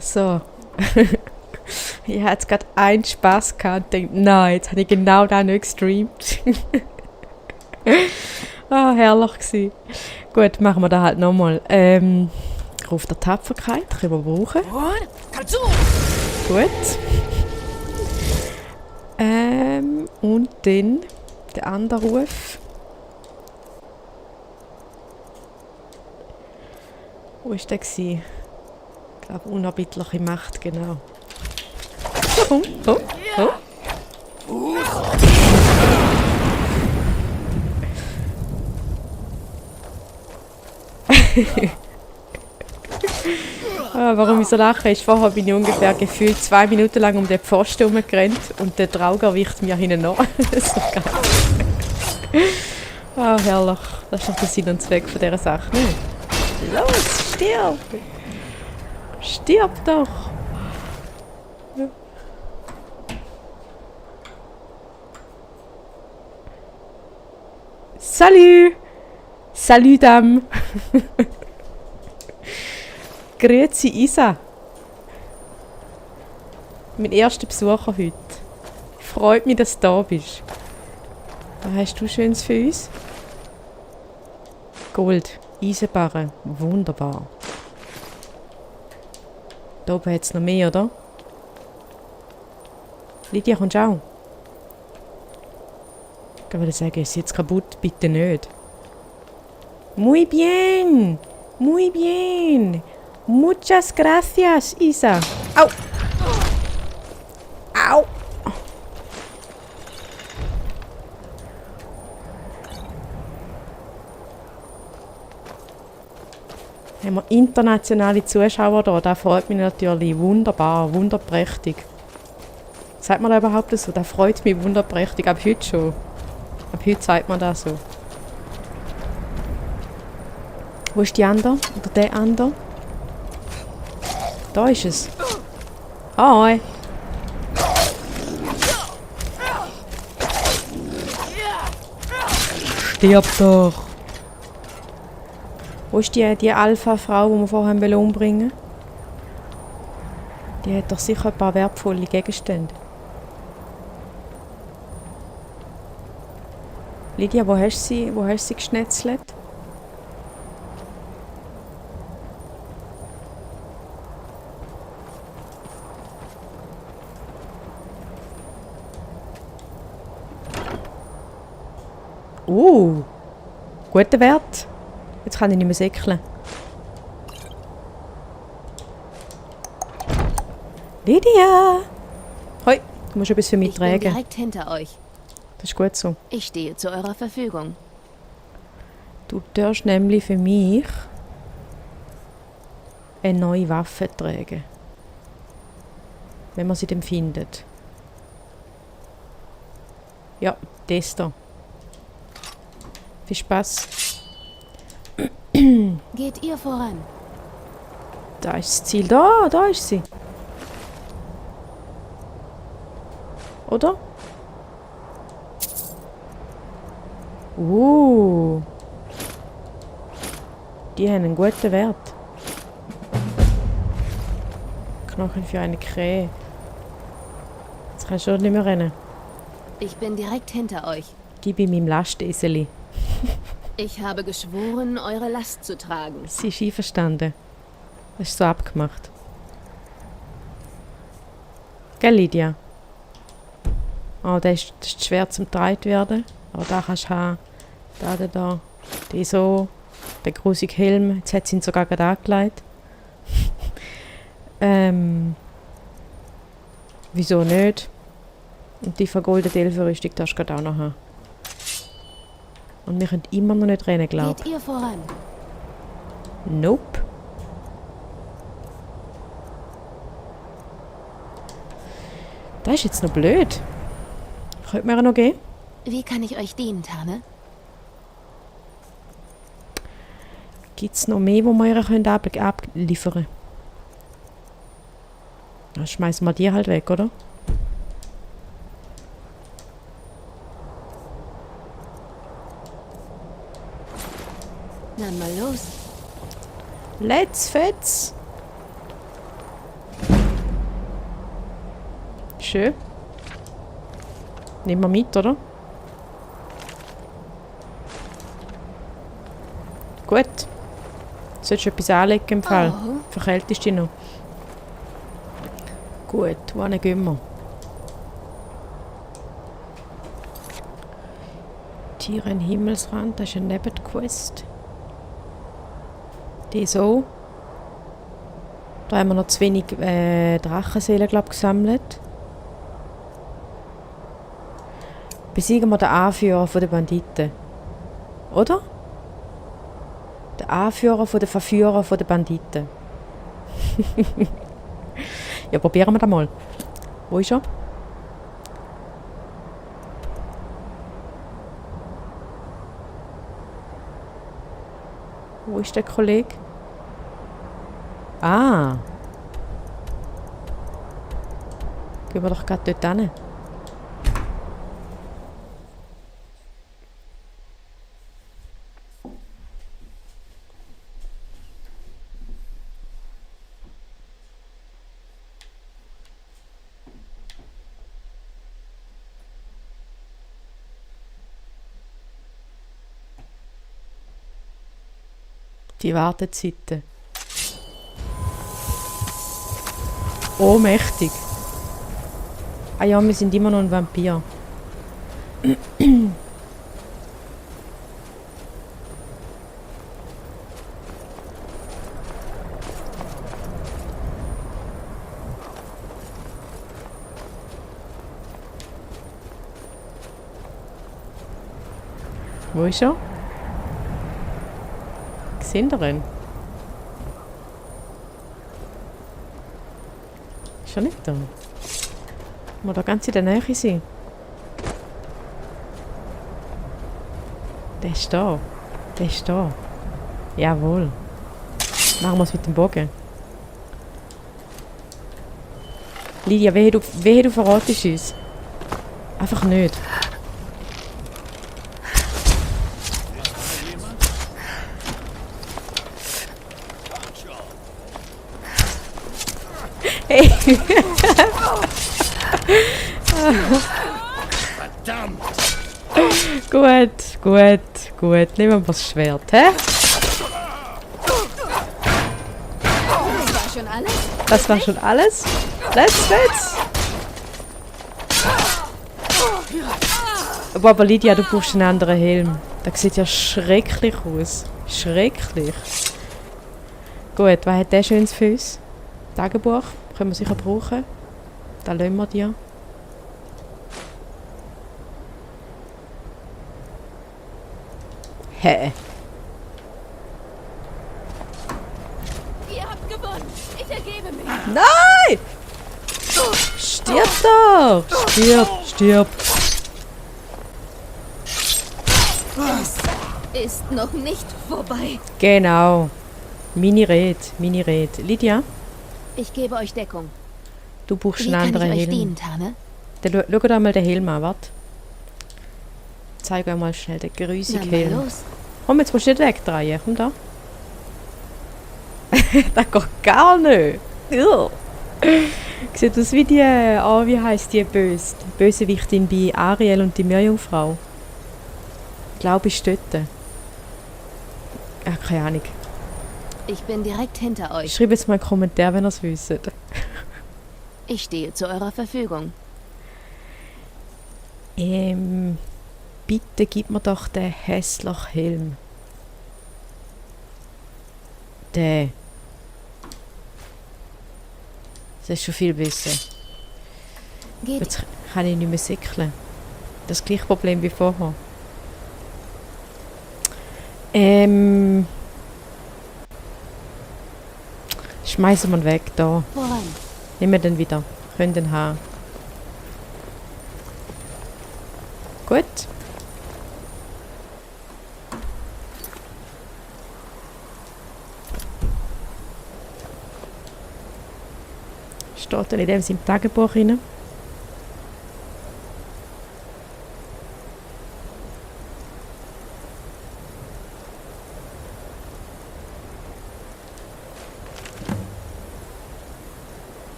So. Ich hatte jetzt gerade einen Spass gehabt und dachte, nein, jetzt habe ich genau das nicht gestreamt. Herrlich gewesen. Gut, machen wir das halt nochmal. Ruf der Tapferkeit, können wir brauchen. Gut. Und dann der andere Ruf. Wo war der? Ich glaube, unerbittliche Macht, genau. Oh. Warum ich so lache, ist, vorher bin ich ungefähr gefühlt 2 Minuten lang um den Pfosten herumgerannt und der Drauger weicht mir hinten nach. So geil. Herrlich. Das ist doch der Sinn und Zweck von dieser Sache. Los, stirb! Stirb doch! Salut! Salut, Dame! Grüezi, Isa! Mein erster Besucher heute. Freut mich, dass du da bist. Was hast du Schönes für uns? Gold, Eisenbarren, wunderbar. Da oben hat es noch mehr, oder? Lydia, kommst du auch? Ich würde sagen, ist jetzt kaputt? Bitte nicht. Muy bien! Muy bien! Muchas gracias, Isa! Au! Au! Haben wir internationale Zuschauer da? Das freut mich natürlich. Wunderbar, wunderprächtig. Sagt man das überhaupt so? Das freut mich wunderprächtig. Ab heute schon. Ab heute sagt man das so. Wo ist die andere? Oder der andere? Da ist es. Hi. Stirb doch. Wo ist die Alpha-Frau, die wir vorher umbringen wollten? Die hat doch sicher ein paar wertvolle Gegenstände. Lydia, wo hast du sie geschnetzelt? Guter Wert. Jetzt kann ich nicht mehr säckeln. Lydia! Hoi, du musst etwas für mich tragen. Ich bin direkt hinter euch. Das ist gut so. Ich stehe zu eurer Verfügung. Du darfst nämlich für mich eine neue Waffe tragen. Wenn man sie dann findet. Ja, das da. Viel Spaß. Geht ihr voran? Da ist das Ziel. Da ist sie. Oder? Die haben einen guten Wert. Knochen für eine Krähe. Jetzt kannst du nicht mehr rennen. Ich bin direkt hinter euch. Gib ihm meinem Lasteseli. Ich habe geschworen, eure Last zu tragen. Sie ist einverstanden. Das ist so abgemacht. Gell, Lydia? Oh, das ist schwer zum getragen werden. Aber da kannst du haben. Da. Die so. Der grusige Helm. Jetzt hat sie ihn sogar gerade angelegt. Wieso nicht? Und die vergoldete Elfenrüstung darfst du gerade auch noch haben. Und wir können immer noch nicht rennen, glaube ich. Geht ihr voran? Nope. Das ist jetzt noch blöd. Könnt mir noch gehen? Wie kann ich euch dienen, Tane? Gibt es noch mehr, wo wir ihr abliefern können? Dann schmeißen wir die halt weg, oder? Na mal los. Let's fetz! Schön. Nehmen wir mit, oder? Gut. Solltest du etwas anlegen im Fall? Oh. Verkältest du dich noch? Gut, wohin gehen wir? Tiere im Himmelsrand, das ist eine Nebenquest. Die so. Da haben wir noch zu wenig Drachenseelen, glaube ich, gesammelt. Besiegen wir den Anführer der Banditen. Oder? Der Anführer der Verführer der Banditen. Ja, probieren wir das mal. Wo ist er? Wo ist der Kollege? Ah. Gehen wir doch gerade dort hin. Die Wartezeiten. Oh, mächtig. Ah ja, wir sind immer noch ein Vampir. Wo ist er? Seht ihr ihn? Ist er nicht da? Muss da ganz in der Nähe sein. Der ist da. Der ist da. Jawohl. Machen wir es mit dem Bogen. Lydia, wehe du verratest uns. Einfach nicht. Hey. Verdammt! Gut. Nehmen wir das Schwert, hä? Das war schon alles? Das war schon alles? Let's. Aber Lydia, du brauchst einen anderen Helm. Das sieht ja schrecklich aus. Schrecklich. Gut, was hat der schönes für uns? Tagebuch. Können wir sicher brauchen. Da lassen wir dir. Hä? Ihr habt gewonnen. Ich ergebe mich. Nein! Stirb doch! Stirb! Es ist noch nicht vorbei. Genau. Mini-Red. Lydia, Ich gebe euch Deckung. du brauchst Wie einen kann anderen ich euch Helm. dienen, Tane? Dann schau dir mal den Helm an, warte. Zeig euch mal schnell den Na grusigen mal Helm. los. Komm, jetzt musst du nicht wegdrehen. Komm da. Das geht gar nicht. Ugh. Sieht aus wie die, wie heisst die Bösewichtin bei Ariel und die Meerjungfrau. Glaube ich, dort. Ach, keine Ahnung. Ich bin direkt hinter euch. Schreibt jetzt mal einen Kommentar, wenn ihr es wisst. Ich stehe zu eurer Verfügung. Bitte gib mir doch den hässlichen Helm. Der. Das ist schon viel besser. Geht. Jetzt kann ich nicht mehr säckeln. Das gleiche Problem wie vorher. Schmeißen wir ihn weg, da. Voran. Nehmen wir den wieder. Können den haben. Gut. Steht dann in dem im Tagebuch rein.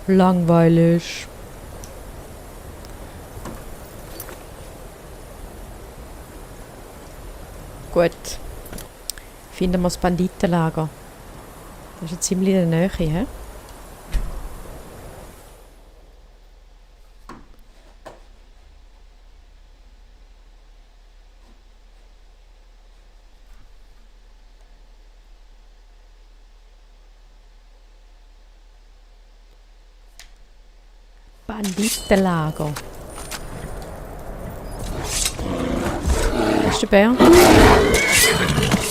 Langweilig. Gut. Finden wir das Banditenlager. Das ist ja ziemlich in der Nähe, hä? Banditenlager. Das ist der Bär.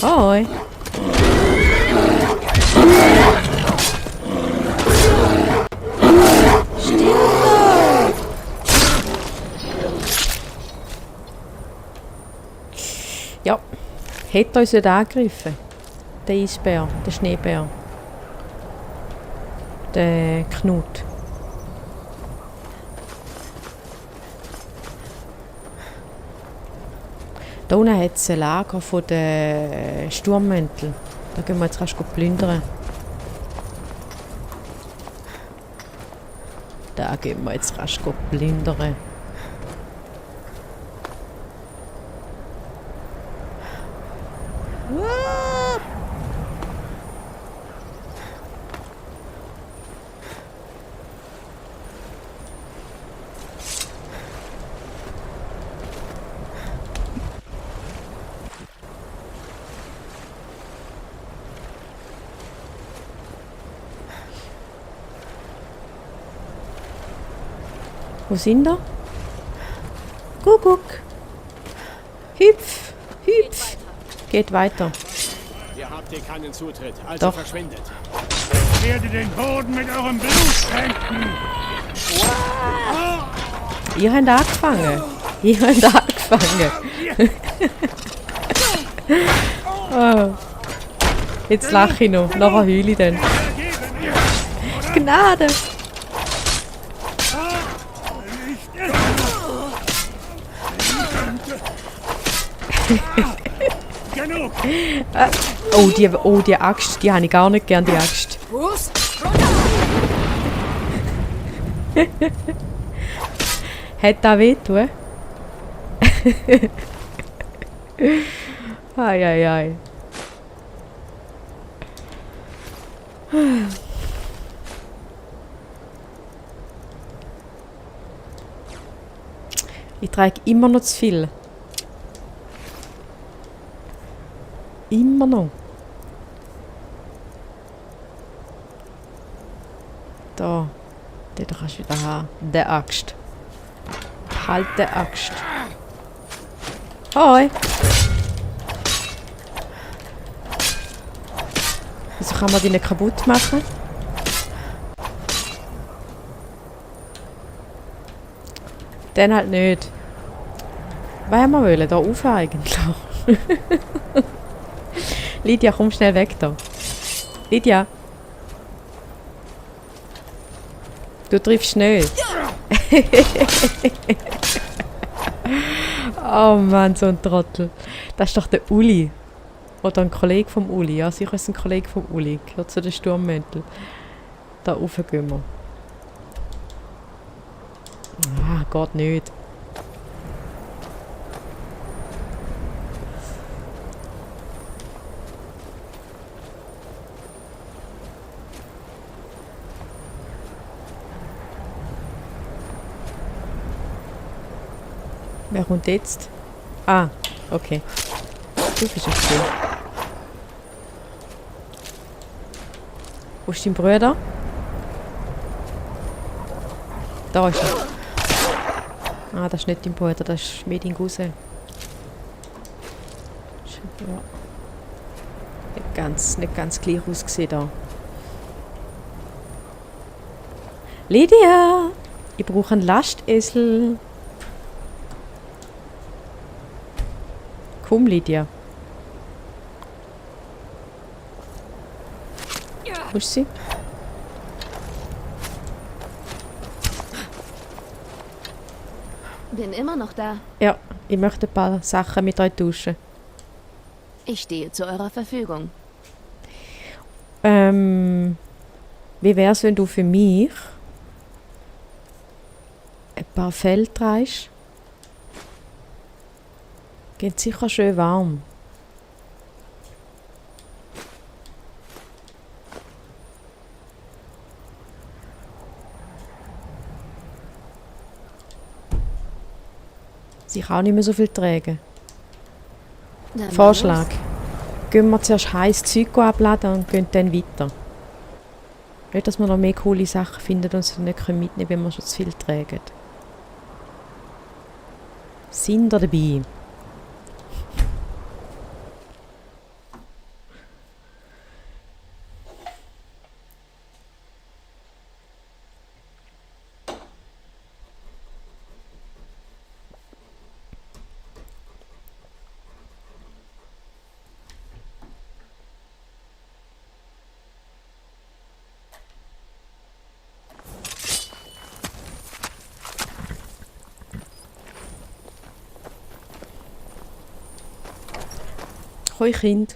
Hoi. Ja, hätte uns nicht angegriffen. Der Eisbär, der Schneebär. Der Knut. Da unten hat es ein Lager von den Sturmmänteln. Da gehen wir jetzt rasch plündern. Da gehen wir jetzt rasch plündern. Wo sind wir? Kuckuck. Hüpf, hüpf. Geht weiter. Ihr habt hier keinen Zutritt, also Doch. verschwindet. Ich werde den Boden mit eurem Blut tränken. Ihr habt angefangen. Ihr habt angefangen. Oh. Jetzt lache ich noch. Nachher heule ich dann. Gnade. Genug. Die Axt, die habe ich gar nicht gern, die Axt. Hat das weh tun? Ai, ai, ai. Ich trage immer noch zu viel. Immer noch. Da. Den kannst du wieder haben. Der Axt. Halt der Axt. Hoi. Wieso kann man die nicht kaputt machen? Den halt nicht. Was haben wir wollen? Da rauf eigentlich. Lydia, komm schnell weg da. Lydia. Du triffst nicht. Oh Mann, so ein Trottel. Das ist doch der Uli. Oder ein Kollege vom Uli. Ja, sicher ist ein Kollege vom Uli. Gehört zu den Sturmmänteln. Da rauf gehen wir. Ah, geht nicht. Wer kommt jetzt? Ah, okay. Du bist okay. Wo ist dein Bruder? Da ist er. Ah, das ist nicht dein Bruder, das ist mehr dein Cousin. Ja. Nicht ganz gleich ausgesehen da. Lydia! Ich brauche einen Lastesel. Komm, Lydia. Wo ist sie? Bin immer noch da. Ja, ich möchte ein paar Sachen mit euch tauschen. Ich stehe zu eurer Verfügung. Wie wär's, wenn du für mich ein paar Fell trägst, geht sicher schön warm. Sie kann auch nicht mehr so viel tragen. Dann Vorschlag. los. Gehen wir zuerst heißes Zeug abladen und gehen dann weiter. Nicht, dass wir noch mehr coole Sachen finden und sie nicht mitnehmen können, wenn wir schon zu viel tragen. Sind ihr dabei? Hoi Kind.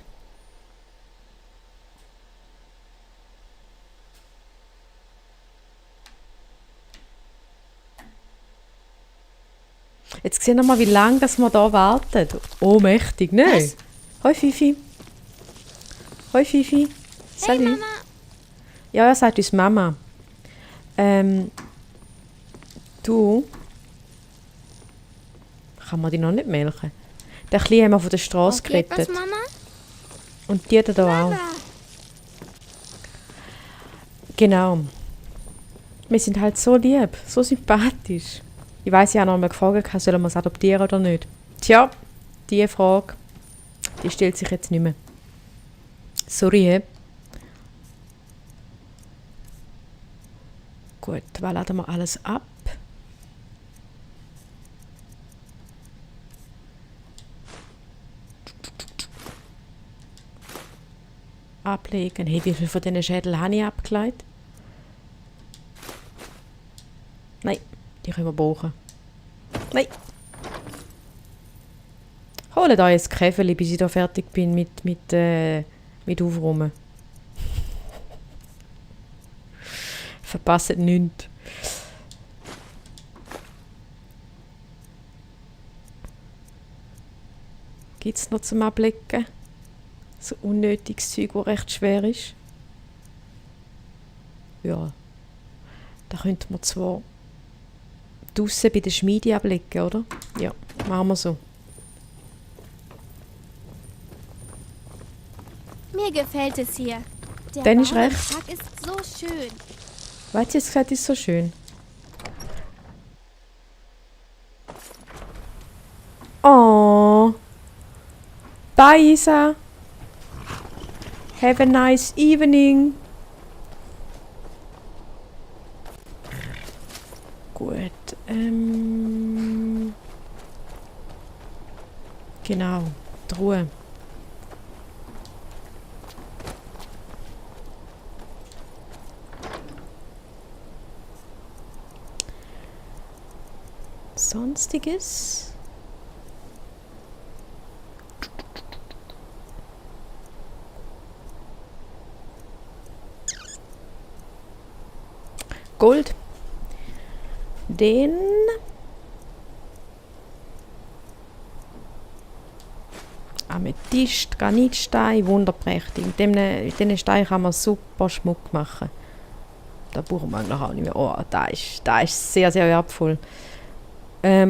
Jetzt sehen wir mal, wie lange dass wir da warten. Oh, mächtig, ne? Was? Hoi Fifi. Hoi Fifi. Salut. Hey Mama. Ja, er sagt uns Mama. Du. Kann man die noch nicht melken? Der Kleine haben wir von der Straße Geht das, gerettet. Mama? Und die da auch. Mama. Genau. Wir sind halt so lieb, so sympathisch. Ich weiss, ich habe noch mal gefragt, sollen wir es adoptieren oder nicht? Tja, diese Frage, die stellt sich jetzt nicht mehr. Sorry. Gut, was laden wir alles ab? Ablegen. Hey, wie viel von diesen Schädeln habe ich abgelegt? Nein, die können wir brauchen. Nein. Holt euch ein Käferli, bis ich da fertig bin mit Aufräumen. Verpasst nichts. Gibt es noch zum Ablegen? So unnötiges Zeug, das recht schwer ist. Ja. Da könnten wir zwar draussen bei der Schmiede ablegen, oder? Ja, machen wir so. Mir gefällt es hier. Der Dann ist Baum im recht. Park ist so schön. Was hat sie jetzt gesagt, ist so schön? Oh. Bye, Isa. Have a nice evening. Gut. Genau. Die Ruhe. Sonstiges. Gold. Den Amethyst, Granitstein, wunderprächtig. Mit diesen Steinen kann man super Schmuck machen. Da brauchen wir eigentlich auch nicht mehr. Oh, da ist sehr, sehr wertvoll.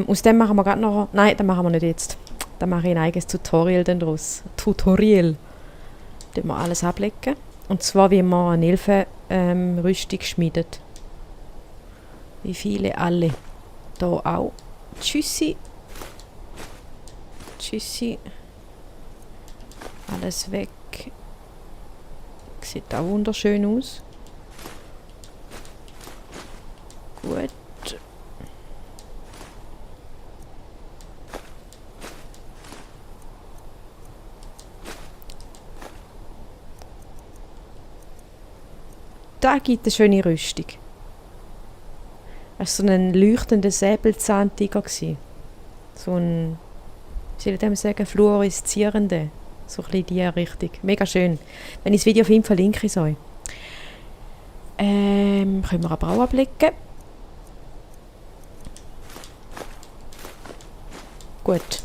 Aus dem machen wir gerade noch... Nein, das machen wir nicht jetzt. Da mache ich ein eigenes Tutorial dann draus. Tutorial. Da wir alles ablegen. Und zwar, wie man eine Elfenrüstung schmiedet. Wie viele alle. Da auch. Tschüssi. Tschüssi. Alles weg. Sieht auch wunderschön aus. Gut. Da gibt es eine schöne Rüstung. Es war so ein leuchtender Säbelzahntiger. So ein, wie soll ich dem sagen, fluoreszierender. So ein bisschen in diese Richtung. Mega schön. Wenn ich das Video auf jeden Fall verlinke ich euch. Können wir aber auch ablegen. Gut.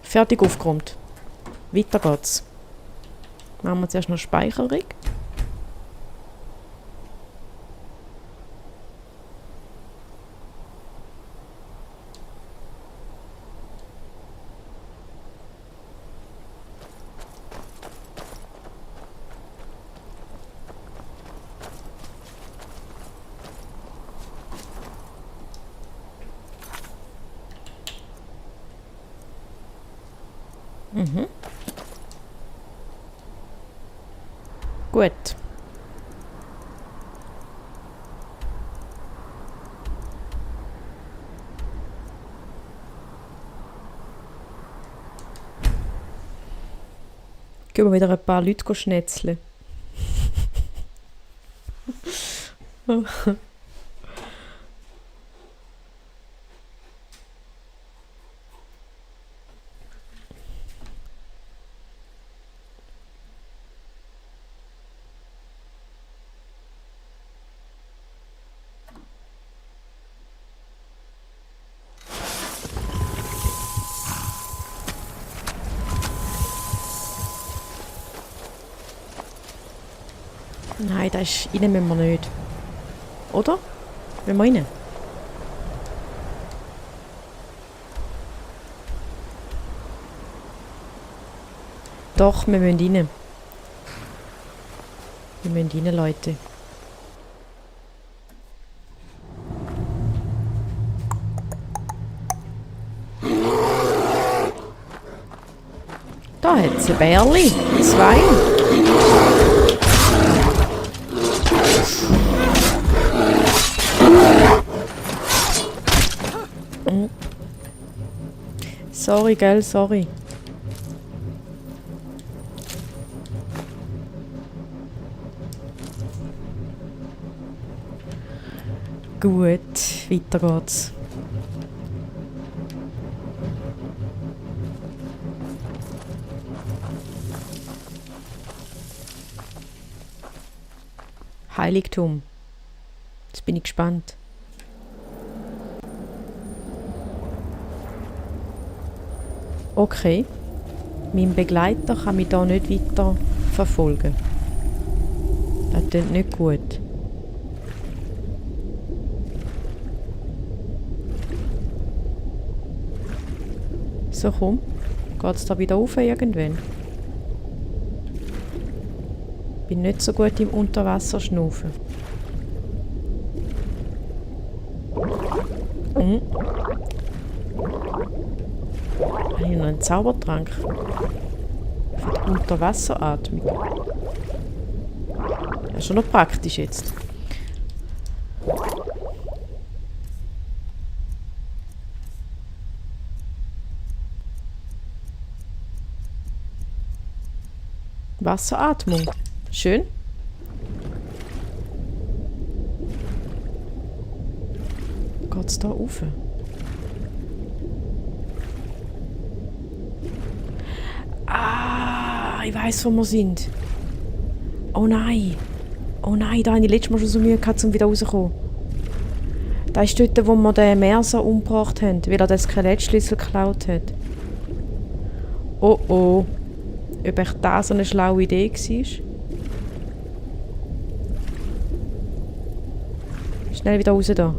Fertig aufgeräumt. Weiter geht's. Machen wir zuerst noch Speicherung. Gut. Gehen wir wieder ein paar Leute schnetzeln. Nein, da ist rein müssen wir nicht. Oder? Wollen wir rein? Doch, wir müssen rein. Wir müssen rein, Leute. Da hat es ein Bärli. 2. Sorry, gell, sorry. Gut, weiter geht's. Heiligtum. Jetzt bin ich gespannt. Okay. Mein Begleiter kann mich da nicht weiter verfolgen. Das klingt nicht gut. So, komm. Geht's da wieder rauf irgendwann? Bin nicht so gut im Unterwasserschnaufen. Habe ich noch einen Zaubertrank? Für die Unterwasseratmung. Ja, schon noch praktisch jetzt. Wasseratmung. Schön. Geht's da rauf? Ah, ich weiss, wo wir sind. Oh nein. Oh nein, da habe ich letztes Mal schon so Mühe gehabt, um wieder rauszukommen. Da ist dort, wo wir den Merser umgebracht haben, weil er den Skelettschlüssel geklaut hat. Oh oh. Ob echt das so eine schlaue Idee war? Schnell wieder raus da.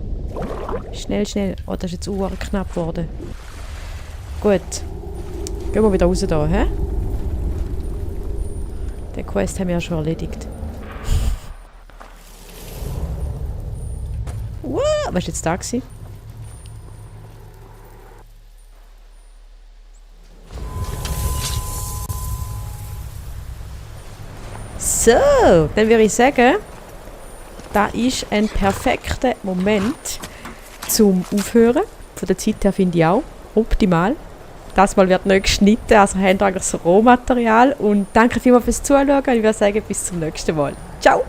Schnell, schnell. Oh, das ist jetzt knapp geworden. Gut. Gehen wir wieder raus da, hä? Den Quest haben wir ja schon erledigt. Wow, was war jetzt da gewesen? So, dann würde ich sagen, das ist ein perfekter Moment zum Aufhören. Von der Zeit her finde ich auch optimal. Das Mal wird nicht geschnitten, also haben wir eigentlich so Rohmaterial. Und danke vielmals fürs Zuschauen. Ich würde sagen, bis zum nächsten Mal. Ciao!